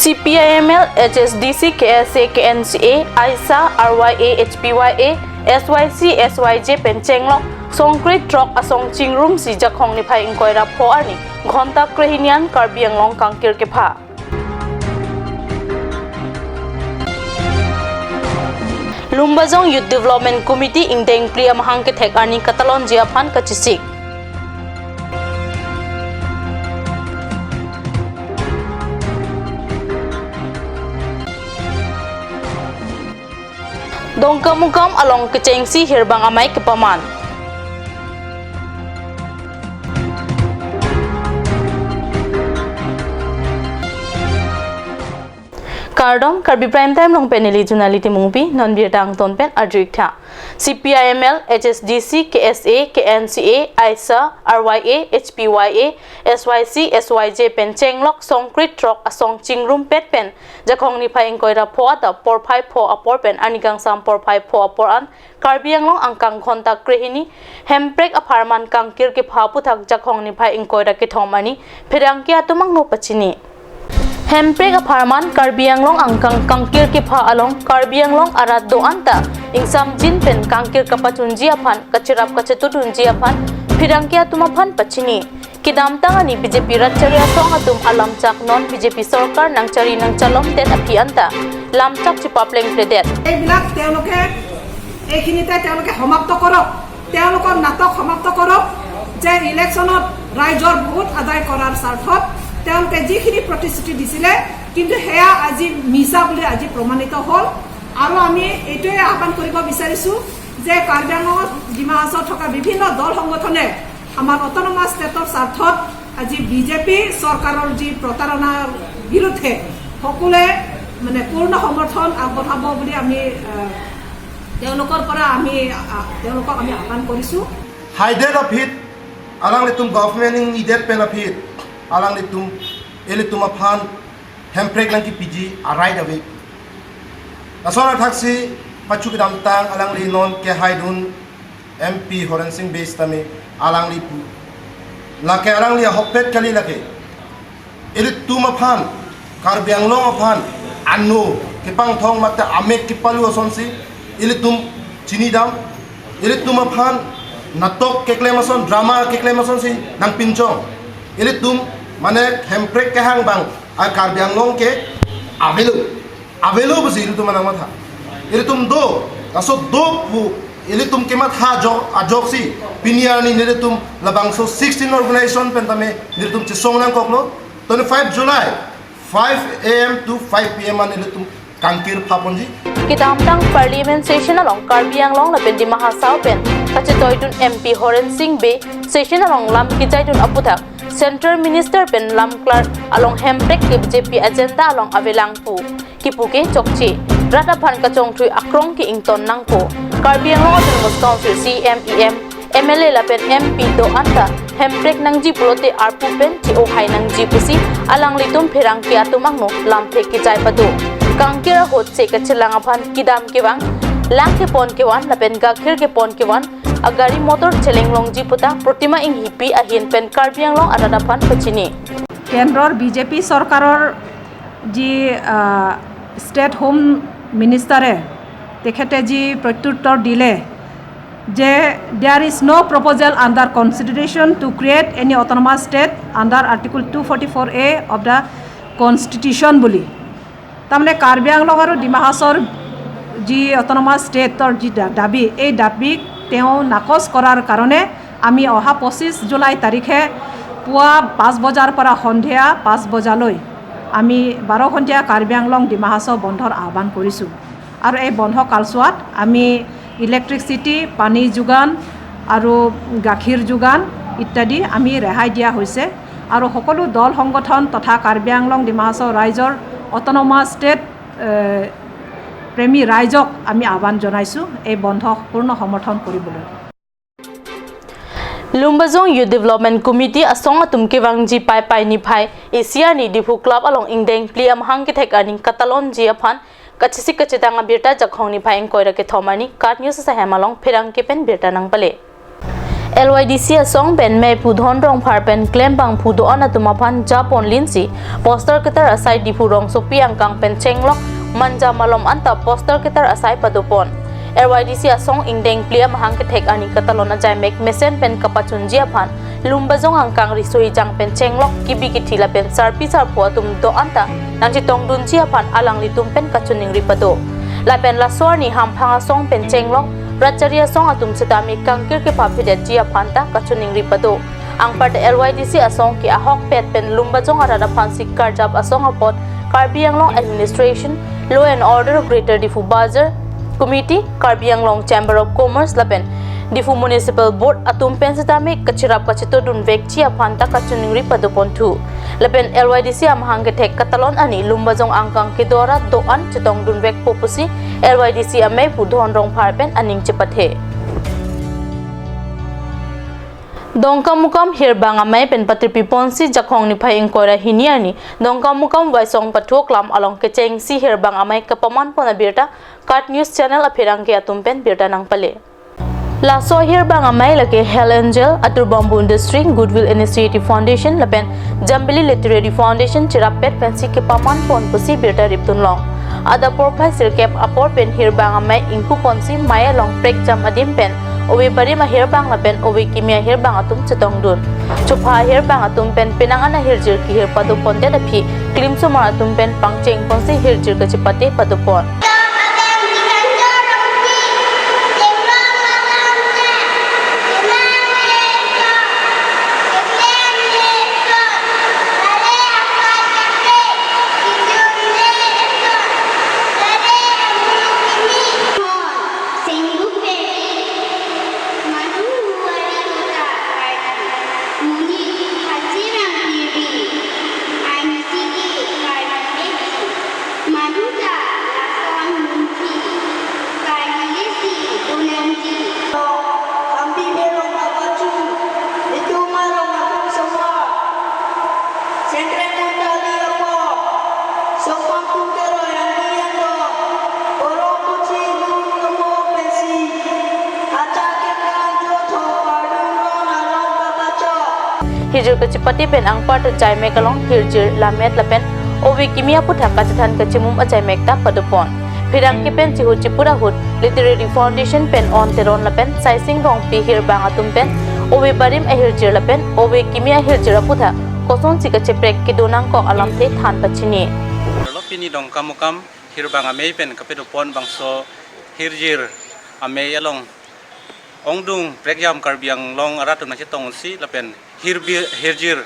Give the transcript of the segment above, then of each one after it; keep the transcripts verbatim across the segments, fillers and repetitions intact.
C P I M L, H S D C, K S A, K N C A, AISA, R Y A, H P Y A, S Y C, S Y J pen chenglok songkre throk asong chingrumsi Jakhong niphai ingkoi ra pho arni ghonta krehini an Karbi Anglong kangkir kepha. Lumbajong Youth Development Committee ingdeng phli amahang kethek arni katalonji aphan kachesik. Dongkamukam along kechengsi hirbang amei kepaman. Kardom, Karbi Prime Time along pen neli Junali Timungpi, non birta angton pen arju-ik tha. C P I M L, H S D C, K S A, K N C A, AISA, R Y A, H P Y A, S Y C, S Y J pen chenglok songkre throk asong chingrumpet pen Jakhong niphai ingkoi ra pho adap porphai pho apor pen arni kangsam porphai pho apor an Karbi Anglong angkang ghonta krehini Hemprek apharman kangkir kepha aputhak Jakhong niphai ingkoi ra kethom arni pherangke atum angno pachini. Hemprek apharman Karbi Anglong angkang kangkir kepha along Karbi Anglong arat do-an ta ingsamjin pen kangkir kapachunji aphan kacherap kachetudunji aphan pherangke atum aphan pachini. Kedamtang arni B J P rat chari asong atum alamchak non B J P sorkar nangchari nangchalomdet aphi anta lamchak chipaplengpledet. এইবিলাক তেওঁলোকে, এইখিনিতে তেওঁলোকে সমাপ্ত কৰক, তেওঁলোকৰ নাটক সমাপ্ত কৰক যে ইলেকশ্যনত ৰাইজৰ ভোট আদায় কৰাৰ স্বাৰ্থত তেওঁলোকে যিখিনি প্ৰতিশ্ৰুতি দিছিলে, কিন্তু সেয়া আজি মিছা বুলি আজি প্ৰমাণিত হ'ল। আৰু আমি এইটোৱে আহ্বান কৰিব বিচাৰিছোঁ যে কাৰ্বি আংলঙত, ডিমা হাছাওত থকা বিভিন্ন দল সংগঠনে আমাৰ অট'নমাছ ষ্টেটৰ স্বাৰ্থত আজি বিজেপি চৰকাৰৰ যি প্ৰতাৰণাৰ বিৰুদ্ধে সকলোৱে মানে পূৰ্ণ সমৰ্থন আগবঢ়াব বুলি আমি, আহ, তেওঁলোকৰ পৰা আমি, আহ, তেওঁলোকক আমি আহ্বান কৰিছোঁ। Haidet aphi alanglitum government ingnidet pen aphi alanglitum ilitum aphan Hemprek nangkepiji a-right ave. Lason athaksi pachu kedamtang alangli non kehaidun M P Horen Sing Bey sitame alangli pu. Lake alangli ahokpet kali lake. Ilitum aphan, Karbi Anglong aphan, ano kepangthong mate amek kepalu asonsi ilitum chinidam, ilitum aphan natok keklem ason, drama keklem asonsi nangpinchong. Ilitum mane Hemprek kehang abang a-Karbi Anglong ke avelo, avelo pusi ilitum nangmatha. Ilitum do, laso do pu ilitum kematha ajok, ajoksi pini arni nelitum labangso sixteen organization pen tame nelitum chesong nangkoklo. Twenty-five July, five A M to five P M an nelitum kangkir phaponji. Kedamtang Parliament session along Karbi Anglong lapen Dima Hasao pen kachetoidun M P Horen Sing Bey session along lam kejaidun aputhak Central Minister pen lam klar along Hemprek ke B J P agenda along avelang pu. Kipu ke chokche, rat aphan kachongthui akrong ke ington nangpo. Karbi Anglong Autonomous Council C E M, E M, M L A lapen M P do-an ta Hemprek nangji pulote arpu pen chi-ohai nangji pusi alanglitum pherangke atum angno lamthe kejai pado. Kangkir ahut se kachelang aphan kedam kevang, lang kepon kevan lapen gakhir kepon kevan, agari motor cheleng longji puta protima inghipi ahin pen Karbi Anglong arat aphan pachini. কেন্দ্ৰৰ বিজেপি চৰকাৰৰ যি, আহ, state home মিনিষ্টাৰে তেখেতে যি প্ৰত্যুত্তৰ দিলে যে there is no proposal under consideration to create any autonomous state under Article two forty-four A of the Constitution বুলি। তাৰমানে কাৰ্বি আংলং আৰু ডিমা হাছাওৰ যি অট'নমাছ ষ্টেটৰ যি দা-, দাবী, এই দাবীক তেওঁ নাকচ কৰাৰ কাৰণে আমি অহা পঁচিছ জুলাই তাৰিখে পুৱা পাঁচ বজাৰ পৰা সন্ধিয়া পাঁচ বজালৈ আমি বাৰ ঘণ্টীয়া কাৰ্বি আংলং ডিমা হাছাও বন্ধৰ আহ্বান কৰিছোঁ। আৰু এই বন্ধ কালছোৱাত আমি ইলেক্ট্ৰিচিটি, পানী যোগান আৰু গাখীৰ যোগান ইত্যাদি আমি ৰেহাই দিয়া হৈছে। আৰু সকলো দল সংগঠন তথা কাৰ্বি আংলং ডিমা হাছাও ৰাইজৰ অট'নমাছ ষ্টেট, এ, প্ৰেমী ৰাইজক আমি আহ্বান জনাইছোঁ এই বন্ধ পূৰ্ণ সমৰ্থন কৰিবলৈ। Lumbajong Youth Development Committee asong atum kevangji Paipai niphai isi arni Diphu Club along ingdeng phli amahang kethek arni katalonji aphan kachesik kachetang abirta Jakhong niphai ingkoi ra kethom arni KAT News asahem along pherangke pen birta nangpale. L Y D C asong pen mei pu Dhon Rongphar pen klembangphu do-an atum aphan japon linsi poster ketar asai Diphu rongsopi angkang pen chenglok Manja malom anta poster ketar asai padopon. L Y D C asong ingdeng phli amahang kethek arni katalon ajaimek mesen pen kapachunji aphan Lumbajong angkang riso-ejang pen chenglok kibi kithi lapen sarpi sarpo atum do-anta nangchetongdunji aphan alanglitum pen kachiningri pado. Lapen laso arni hamphang asong pen chenglok ratchari asong atum setame kangkir kepaphirdetji aphan ta kachiningri pado. Anparta L Y D C asong ke ahokpet pen Lumbajong arat aphansi karjap asong apot Karbi Anglong Administration, Law and Order, Greater Diphu Bazar Committee, Karbi Anglong Chamber of Commerce lapen Diphu Municipal Board atum pen setame kacherap kachetongdunvekji aphan ta kachiningri padoponthu. Lapen L Y D C amahang kethek katalon arni Lumbajong angkang kedo arat do-an chetongdunvekpo pusi L Y D C amei pu Dhon Rongphar pen aning chepathe. Dongkamukam Hirbang Amei pen patirpiponsi Jakhong niphai ingkoi ra hini arni Dongkamukam Waisong Pathu Aklam along kechengsi Hirbang Amei kapamanpon abirta KAT News Channel apherangke atum pen birta nangpale. Laso Hirbang Amei lake Hell Angel, Atur Bamboo Industry, Goodwill Initiative Foundation lapen Jambili Literary Foundation cherappet pensi kepamanpon pusi birta ripdunlong. Adap porphai sirkep apor pen Hirbang Amei ingpuponsi mei along prekjam adim pen ove barim ahirbang lapen ove kimi ahirbang atum chetongdun. Chopha ahirbang atum pen penang an ahirjir kehir padopondet aphi klimsomar atum pen pangchengponsi hirjir kachepate padopon. Senggup peri, madu huari kota Karbi, muni hajirang pirbi, aini sigi Karbi beki, madu ta lason mungki, Karbi lesi unanji. Ambi merong apachu, itu marong atum semua. Sengkre kuntali apo, sopang kuntero yang dian do, oro kuchi lu temo pensi, acha ke kan jo tho pardun ron arong kapacho. Hirjir kachepate pen anparta jaimek along hirjir lammet lapen ove kimi aputhak kachethan kachimum ajaimek ta padopon. Pherangke pen chihut chipur ahut Literary Foundation pen On Teron lapen Saising Rongpi hirbang atum pen ove barim ahirjir lapen ove kimi ahirjir aputhak kosonsi kacheprek kedo nangkok alamthe than pachini. Lo pini Dongkamukam Hirbang Amei pen kapadopon bangso hirjir amei along ongdung prekjam Karbi Anglong arat atum nangchetongsi lapen hirbi-, hirjir,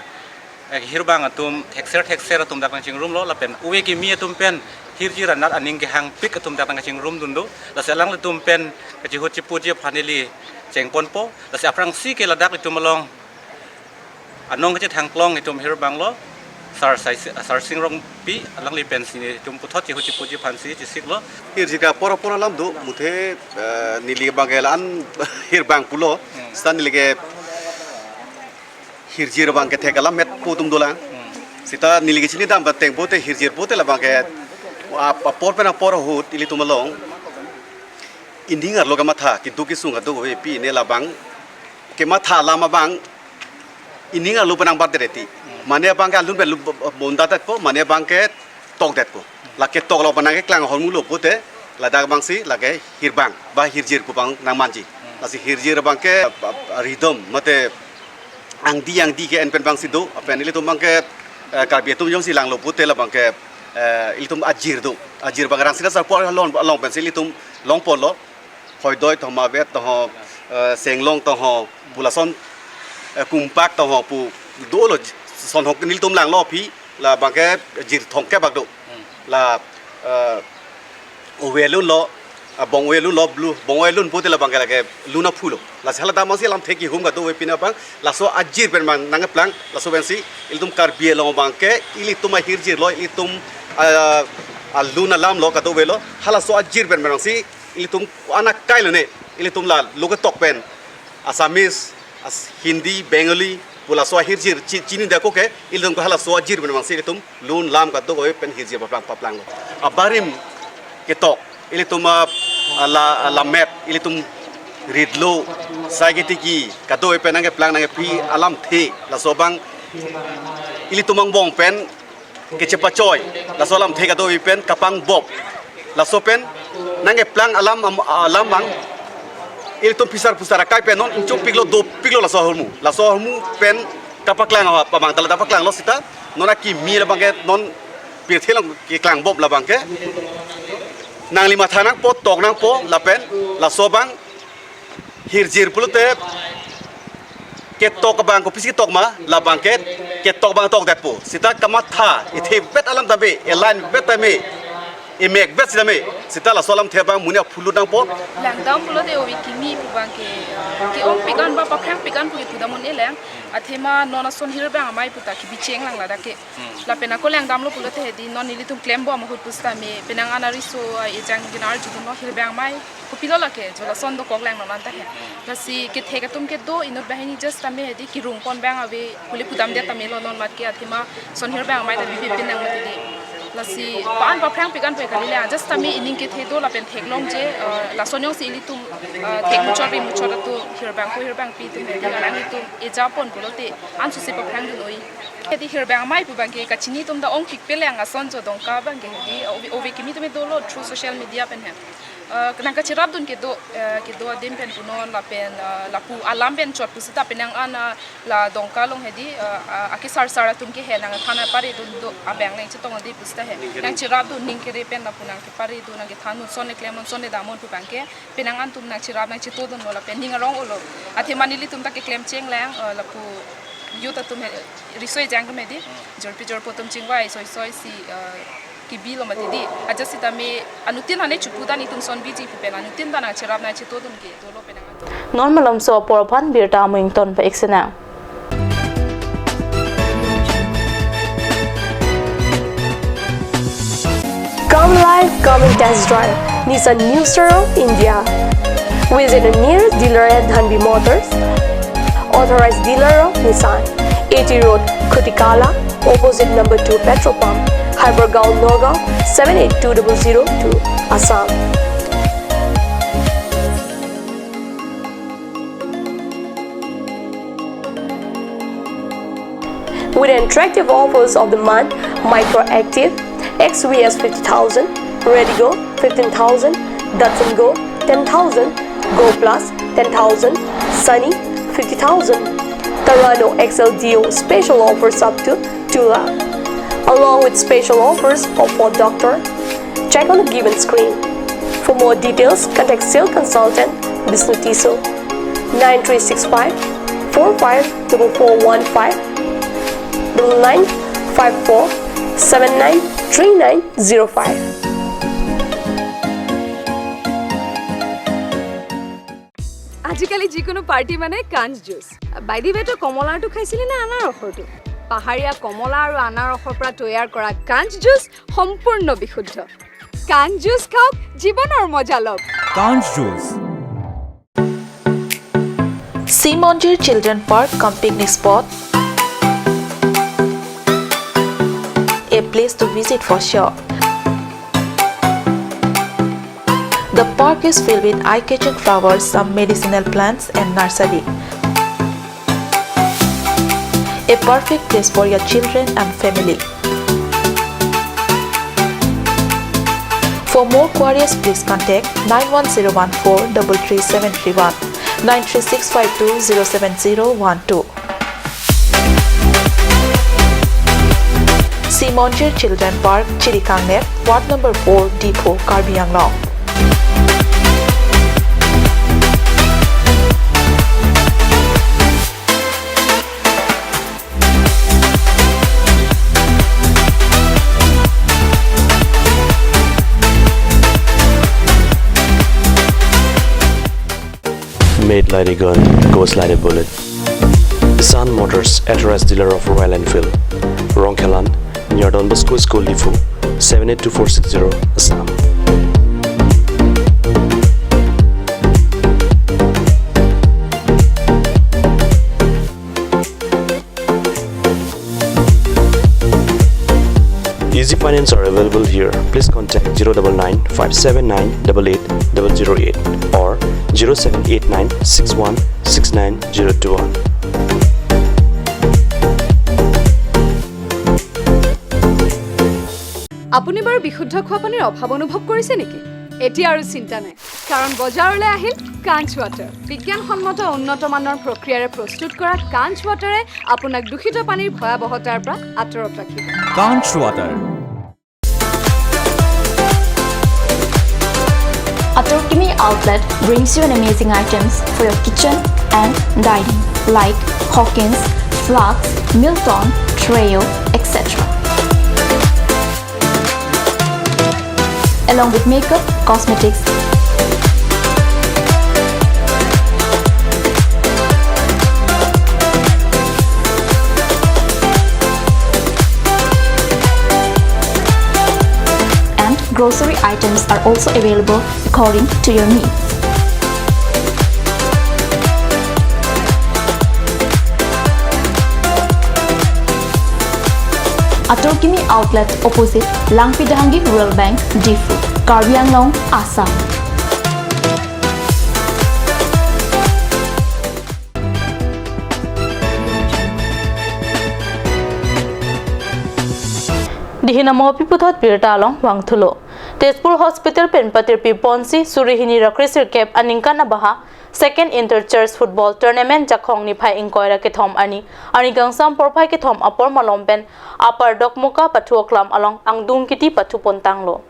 eh, hirbang atum thekser thekser atum dak nangchingrumlo lapen ove kimi atum pen hirjir anat aning kehangpik atum dak nangchingrum dundu. Lasi alanglitum pen kachihut chipuji aphan ili chengponpo. Lasi aphrangsi ke ladak itum along anong kachethangklong itum hirbang lo, Sar Sai-, Sarsing Rongpi alangli pensi itum puthot chihut chipuji aphansi chesiklo. Hirjir ke apor apor alam do, muthe, eh, neli abang ke la-an hirbang pulo, Hmm. seta neli ke hirjir abang ke thek alammet pu atum dolang. Hmm. Seta neli ke chinidam bateng pote hirjir pote labang ke ap-, apor pen apor ahut ilitum along ining arlo kematha, keduk kesung kadokave pine labang kematha alam abang ining arlo penang bat dereti. Mane abang ke alun pen lu bondatpo, mane abang ke tokdetpo. Lake toklok penang keklang ahormu lo pote, ladak abangsi lake hirbang ba hirjir pu abang nangmanji. Lasi hirjir abang ke, ah, ah, rhythm mate angdi angdi ke-en pen abangsi do, lapen ilitum abang ke, eh, Karbi atum jongsi langlo pote labang ke, eh, ilitum ajir do. Ajir abang rang sida sarpo along, along pensi ilitum longponlo. Hoidoi tong, mavet tong, eh, senglong tong, pu lason, eh, kumpak tong pu dolo, sonhok nelitum langlo aphi labang ke jir thomkep bak do. Hmm. La, eh, ove lunlo, ah, bong ove lunlo, blu, bong ove lun pote labang ke lake lun aphu lo. Lasi hala damsi alamthe kehum kadokave pine abang, laso ajir pen abang nangkeplang, laso pensi ilitum Karbi Anglong abang ke ilitum ahirjir lo, ilitum, ah, alun alam lo kadokave lo, halaso ajir pen abangsi ilitum anak kai lo ne, ilitum la lo ketok pen Assamese, as-, Hindi, Bengali, pu laso ahirjir chi-, chinidakok ke, ilitum ke halaso ajir pen abangsi ilitum lun lam kadokave pen hirjir paplang paplang lo. Abarim ketok, ilitum a, ala, alammet, ilitum ritlo, Sai ketiki kadokave pen nangkeplang nangkepi alamthe, laso abang ilitum angbong pen kechepachoi, laso alamthe kadokave pen kapangbop, laso pen nangkeplang alam am-, alam abang ilitum phisar phusar akai pen non inchopiklo dopiklo laso ahormu, laso ahormu pen kapaklang aphan abang ta la ta paklanglo seta non akimi labang ke non pirthe along keklangbom labang ke nangli matha nangpo, tok nangpo, lapen laso abang hirjir pulote ketok abang kopisi ketok ma, labang ke ketok abang tokdetpo. Seta kamatha, ithe bet alam tame, eline bet tame, emek bet sitame, seta laso alamthe abang monit aphulut nangpo. Langdam pulote ove kimi pu abang ke, eh, ke-ongpik an ba paphrangpik an pu ke pudam un-e lang. Athema non ason hirbang amei pu ta kebicheng lang ladak ke. Lapen ako langdamlo pulote hedi non nelitum klembom ahut pusitame penang an ariso, ah, ejang ginar judunlo hirbang amei. Kopilo lake, jo lason dokok lang non anta he. Lasi kethek atum kedo inut banghini just tame hedi kirungpon abang ave, kuli pudamdet tamelo non mat ke athema son hirbang amei ta bibipin nang mati di. Lasi pa-an paphrangpik an pu kali le, just tame ining kethe do lapen theklongje, eh, lason jongsi ilitum, eh, thek muchot ri muchot atum hirbang ko hirbangpi atum hedi alanglitum ejapon pulote ansose paphrangdun oi. Hedi hirbang amei pu abang ke kachini atum ta ongpikpe lang ason jo Dongka abang ke hedi ove, ove kimi atum dolo through social media pen he. Eh, nangkacherapdun kedo, eh, kedo adim pen punon lapen, eh, lapu alam pen chot pusita penang an, eh, la Dongka along hedi, eh, eh, akesar sar atum ke he nangthan paredun do abang nangchetong di pusita he. Nangcherapdun ning kere pen lapu nangkeparedun nangkethan un son le klem un son le dam un pu abang ke penang an atum nangcherap nangchetodunlo lapen ning arong olo. Athema nelitum ta keklem cheng lang, eh, lapu youth atum he, riso ejang atum hedi, jorpi jorpo atum chingvai soi soi si, eh, kebilo mati di. Ajat sitame anuttin hane chupu ta nelitum son biji pu pen anuttin ta nangcherap nangchetodun ke dolo penang an atum. Non malomso apor aphan birta amoington pa-ik sinang. Come live, come and test drive Nissan New Star of India. Visit a nearest dealer at Dhanvi Motors, authorized dealer of Nissan, A T Road, Khutikala, opposite number two petrol pump, Hypergaon, Nagaon, seven eight two double zero two, Assam. With attractive offers of the month, Micra Active, X V S fifty thousand, Redigo fifteen thousand, Datsun Go ten thousand, Go Plus ten thousand, Sunny fifty thousand, Terrano X L D O special offers up to two lakh, along with special offers of Ford Doctor. Check on the given screen. For more details, contact sales consultant Bishnu Tisso, nine three six five four five double four one five, double nine five four seven nine three nine zero five. আজিকালি যিকোনো পাৰ্টি মানে কাঞ্চ juice. By the ৱে, তই কমলাৰটো খাইছিলি নে আনাৰসৰটো? পাহাৰীয়া কমলা আৰু আনাৰসৰ পৰা তৈয়াৰ কৰা কাঞ্চ জুচ সম্পূৰ্ণ বিশুদ্ধ। কাঞ্চ জুচ খাওক, জীৱনৰ মজা লওক। Kanch Juice. Simonjir Children Park cum picnic spot, a place to visit for sure. The park is filled with eye-catching flowers, some medicinal plants and nursery. A perfect place for your children and family. For more queries, please contact nine one zero one four double three seven three one, nine three six five two zero seven zero one two. Simonjir Children Park, Chirikangnek, Ward number four, Diphu, Karbi Anglong. Made like a gun, goes like a bullet. Sun Motors, authorized dealer of Royal Enfield. Rongkhelan, near Don Bosco School, Diphu, seven eight two four six zero, Assam. Easy finance are available here. Please contact zero double nine five seven nine double eight double zero eight or zero' seven eight nine six one six nine zero' two one. আপুনি বাৰু বিশুদ্ধ খোৱা পানীৰ অভাৱ অনুভৱ কৰিছে নেকি? এতিয়া আৰু চিন্তা নাই, কাৰণ বজাৰলৈ আহিল কাঞ্চ ৱাটাৰ। বিজ্ঞানসন্মত উন্নত মানৰ প্ৰক্ৰিয়াৰে প্ৰস্তুত কৰা কাঞ্চ ৱাটাৰে আপোনাক দূষিত পানীৰ ভয়াৱহতাৰ পৰা আঁতৰত ৰাখিব। Kanch Water. Atorkimi Outlet brings you an amazing items for your kitchen and dining, like Hawkins, Flux, Milton, Treo, et cetera. Along with makeup, cosmetics, and grocery items are also available according to your needs. Atorkimi Outlet, opposite Langpidhangi Rural Bank, Diphu, Karbi Anglong, Assam. Dihin amo pi puthot birta along vangthulo. Tezpur Hospital pen patirpi ponsi suri hini ra kresirkep aningkan abaha Second Inter Church Football Tournament Jakhong niphai ingkoi ra kethom arni, arni kangsam porphai kethom apor malom pen Upper Dokmoka pathu aklam along angdung kiti pathu pontanglo.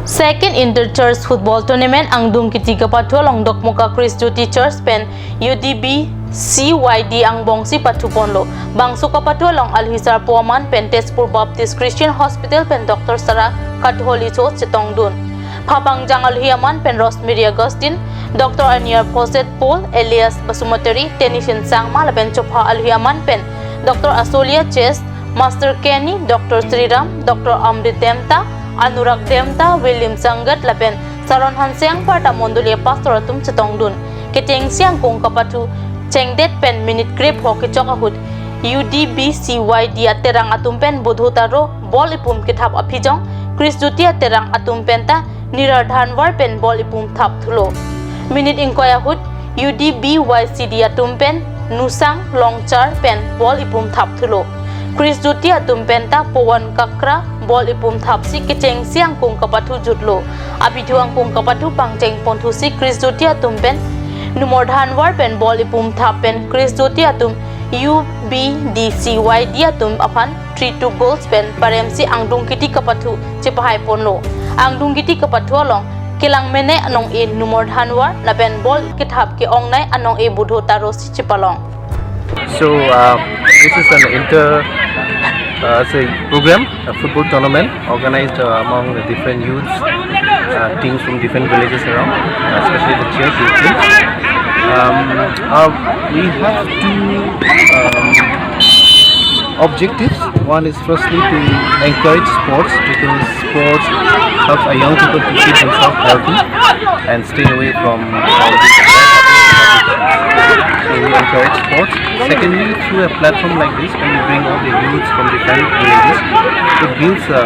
Second Inter Church Football Tournament angdung kiti kapathu along Dokmoka Christ Jyoti Church pen U D B C Y D angbongsi pathuponlo. Bangso kapathu along alohi sarpo aman pen Tezpur Baptist Christian Hospital pen Doctor Sarah Katholicho chetongdun. Phapangjang alohi aman pen Rosemary Augustine, Doctor Aniar Phoset Paul, Elias Basumatary, Tennyson Sangma lapen chopha alohi aman pen Doctor Asolia Chest, Master Kenny, Doctor Sriram, Doctor Amrit Demta, Anurag Demta, William Sangat lapen Saron Hanse anparta mondoli pastor atum chetongdun. Kechengsi angkung kapathu chengdet pen minute krepho kechok ahut U D B C Y D aterang atum pen Budho Taro ball ipum kethap aphijong, Christ Jyoti aterang atum penta Nirar Dhanwar pen ball ipum thapthulo. Minute ingkoi ahut U D B Y C D atum pen Nusang Longchar pen ball ipum thapthulo. Christ Jyoti atum penta Pawan Kakra ball ipum thapsi kechengsi angkung kapathu jutlo. Abidhu angkung kapathu pangcheng ponthusi Christ Jyoti atum pen Numor Dhanwar pen ball ipum thap pen Christ Jyoti atum U B D C Y D atum aphan three two goals pen paremsi angdung kiti kapathu chepahaiponlo. Angdung kiti kapathu along kelang mene anong-e Numor Dhanwar lapen ball kethap ke-ongnei anong-e Budho Taro si chepalong. So, uh, this is an inter, uh, say, program, a football tournament organized, uh, among the different youths, uh, teams from different villages around, uh, especially the church youth teams. Um, uh, we have two, um, objectives. One is firstly to encourage sports, because sports helps our young people to keep themselves healthy and stay away from all these bad habits. So we encourage sports. Secondly, through a platform like this, when we bring all the youths from different villages, it builds a,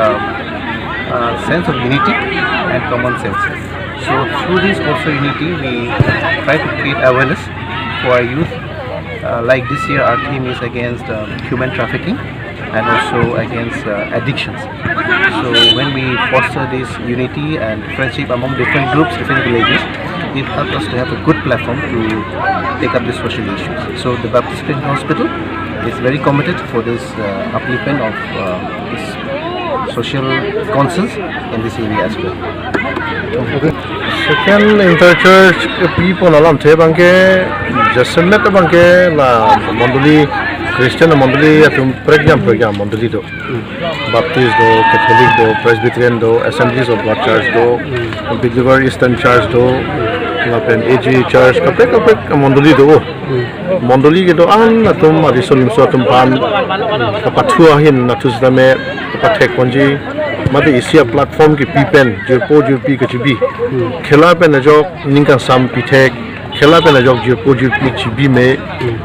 a sense of unity and common sense. So through this also unity, we try to create awareness for our youth. Uh, like this year, our theme is against, um, human trafficking and also against, uh, addictions. So when we foster this unity and friendship among different groups, different villages, it helps us to have a good platform to take up these social issues. So the Baptist Christian Hospital is very committed for this, uh, upliftment of, uh, this social concerns in this area as well. Second Inter Church kepipon alamthe abangke, jasemet abangke la mondoli, Christian mondoli atum prekjam prekjam mondoli do. Baptist do, Catholic do, Presbyterian do, Assemblies of God Church do, Believer Eastern Church do, lapen A G Church, kaprek kaprek mondoli do. Mondoli kedo-an atum ariso nimso atum aphan kapathu ahin nathu sitame kapathek ponji, mate isi a-platform kepi pen jirpo jirpi kachibi. Khela pen ajok ning kangsam pithek, khela pen ajok jirpo jirpi chibi me,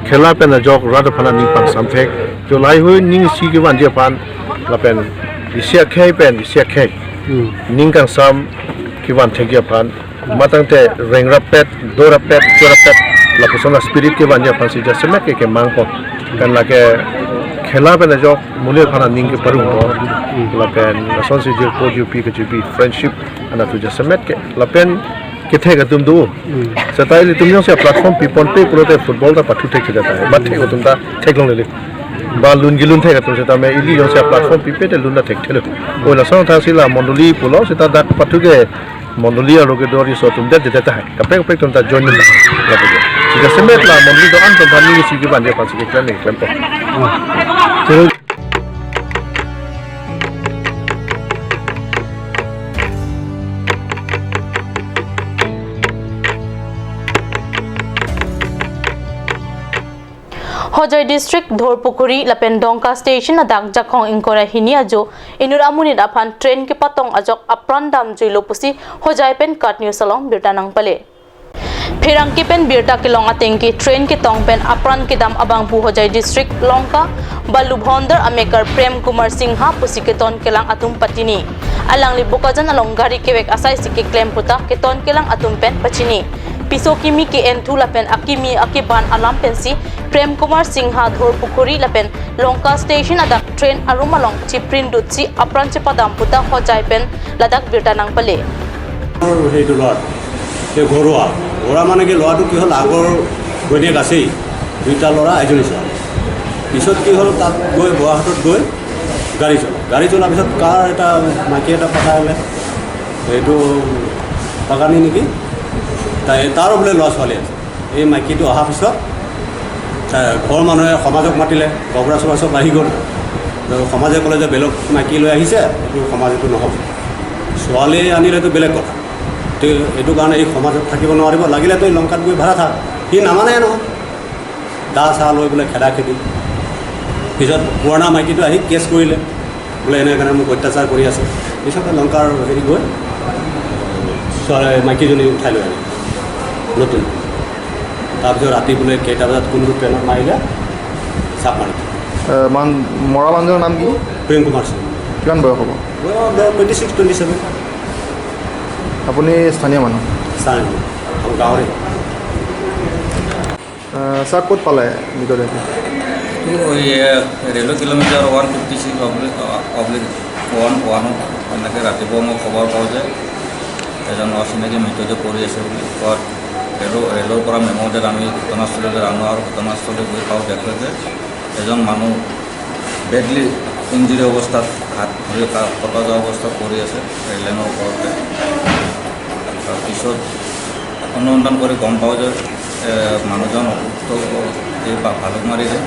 khela pen ajok rat aphan aning pangsamthek. Jo laheihui ning isi kevanji aphan, lapen isi akhei pen isi akhei ning kangsam kevanthekji aphan Matangte rengrapet, dorapet, chorapet, lapuson aspirit kevanji aphansi jasemet ke kemangpo. Kan lake khela pen ajok monit aphan aning keparungpo. Lapen lasonsi jirpo jirpi kechipi friendship anatu jasemet ke. Lapen kethek atum do. Seta ilitum jongsi platform piponpe pulote football ta pathu thekthedetahai. Ba thek atum ta theklonglele. Ba lun kelun thek atum setame ili jongsi platform pipe te lun ta thekthelo. Oi lason thasi la mondoli pulo seta dak pathu ke mondoli arlo kedo riso atum det detahai. Kaprek kaprek atum ta join nang. Lapu ke. Seta semet la mondoli do-an atum aphan neli si kevanji aphansi keklem ni klempo. Hojai District, Dhorpukhuri lapen Dongka Station adak Jakhong ingkoi ra hini ajo inut amonit aphan train kepatong ajok apran damjuilo pusi Hojai pen KAT News along birta nangpale. Pherangke pen birta kelong atengke train ketong pen apran kedam abangphu Hojai District Longka Balubhondar amekar Prem Kumar Singha pusi keton kelang atum patini. Alangli Bokajan along gari kevek asaisi keklem puta keton kelang atum pen pachini. Piso kimi ke-enthu lapen akimi akeban alam pensi Prem Kumar Singha Dhorpukhuri lapen Longka Station adak train arum along chiprin dutsi apran chepadam puta Hojai pen ladak birta nangpale. সেইটো ল'ৰা, এই ঘৰুৱা, ঘৰুৱা মানে কি, ল'ৰাটো কি হ'ল, আগৰ ঘৈণীয়েক আছেই, দুইটা ল'ৰা, এজনী ছোৱালী। পিছত কি হ'ল, তাত গৈ, গুৱাহাটীত গৈ গাড়ী চলা, গাড়ী চলাৰ পিছত কাৰ এটা মাইকী এটা পঠাই আনিলে, এইটো বাগানী নেকি, তাই, তাৰো বোলে ল'ৰা ছোৱালী আছে। এই মাইকীটো অহাৰ পিছত তা-, ঘৰৰ মানুহে সমাজক মাতিলে, গবৰা চবৰা চব আহি গ'ল। তো সমাজে ক'লে যে বেলেগ মাইকী লৈ আহিছে, এইটো সমাজ এইটো নহ'ব। ছোৱালী আনিলেতো বেলেগ কথা। তো এইটো কাৰণে এই সমাজত থাকিব নোৱাৰিব, লাগিলে তই লংকাত গৈ ভাড়া থাক। সি নামানে নহয়। দা চা লৈ বোলে খেদা খেদি। পিছত পুৰণা মাইকীটো আহি কেছ কৰিলে। বোলে এনে কাৰণে মোক অত্যাচাৰ কৰি আছে। পিছতে লংকাৰ হেৰি গৈ ছোৱালী মাইকীজনী উঠাই লৈ আনে নতুন। তাৰপিছত ৰাতি বোলে কেইটা বজাত কোনটো ট্ৰেইনত মাৰিলে, চাপ মাৰি। এ, মান-, মৰা মানুহজনৰ নাম কি? প্ৰেম কুমাৰ সিং। কিমান বয়স হ'ব? বয়স ধৰক টুৱেণ্টি ছিক্স, টুৱেণ্টি ছেভেন। আপুনি স্থানীয় মানুহ? স্থানীয় মানুহ। আমাৰ গাঁৱৰে। আহ, ছাৰ, ক'ত পালে মৃতদেহটো? এইটো এই, এ, railway kilometre one fifty six oblique, oblique one ওৱানত এনেকৈ ৰাতিপুৱা মই খবৰ পাওঁ যে এজন অচিনাকি মৃতদেহ পৰি আছে বুলি কোৱাত ৰেলৰ, ৰেলৰ পৰা মেম' অৰ্ডাৰ আমি ঘটনাস্থলীলৈ আনো আৰু ঘটনাস্থলীত গৈ পাওঁ, দেখে যে এজন মানুহ বেডলি ইঞ্জুৰি অৱস্থাত, হাত ভৰি কা-, কটা যোৱা অৱস্থাত পৰি আছে ৰেল লাইনৰ ওপৰতে। তাৰপিছত অনুসন্ধান কৰি গম পাওঁ যে, এ, মানুহজন উক্ত এই বা-, ভালুকমাৰীৰে।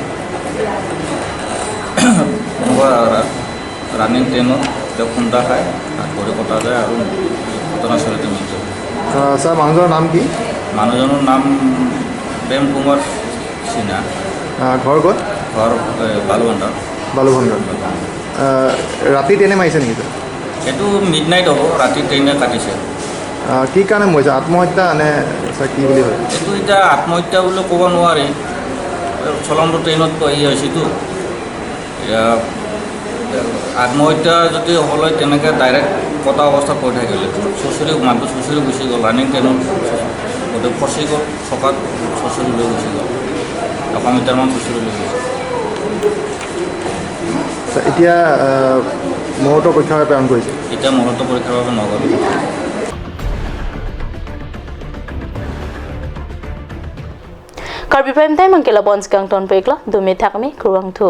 কোনোবা ৰা-, ৰানিং ট্ৰেইনত তেওঁ খুন্দা খায়, হাত ভৰি কটা যায় আৰু ঘটনাস্থলীতে মৃত্যু। আহ, ছাৰ, মানুহজনৰ নাম কি? মানুহজনৰ নাম প্ৰেম কুমাৰ সিনহা। আহ, ঘৰ ক'ত? ঘৰ, এ, বালুভণ্ডাৰ। বালুভণ্ডাৰ। আহ, ৰাতি ট্ৰেইনে মাৰিছে নেকি, ছাৰ? এইটো মিড নাইট হ'ব, ৰাতি ট্ৰেইনে কাটিছে। আহ, কি কাৰণে মৰিছে? আত্মহত্যা নে, ছাৰ, কি বুলি ভাবে? এইটো এতিয়া আত্মহত্যা বুলি ক'ব নোৱাৰি। চলন্ত ট্ৰেইনত হেৰি হৈছেতো। এতিয়া আত্মহত্যা যদি হ'লে তেনেকে ডাইৰেক্ট কটা অৱস্থাত পৰি থাকিলে, চুচৰি, মানুহটো চুচৰি গুচি গ'ল, ৰানিং ট্ৰেইনত গোটেই ফচি গ'ল, চকাত চুচৰি লৈ গুচি গ'ল, এশ মিটাৰমান চুচৰি লৈ গুচি গ'ল। আচ্ছা, এতিয়া, আহ, মৰণোত্তৰ পৰীক্ষাৰ বাবে প্ৰেৰণ কৰিছে? এতিয়া মৰণোত্তৰ পৰীক্ষাৰ বাবে নগ'ল। Karbi Prime Time angke labonsi kangtonpo iklo, dome thakme, kurvangthu.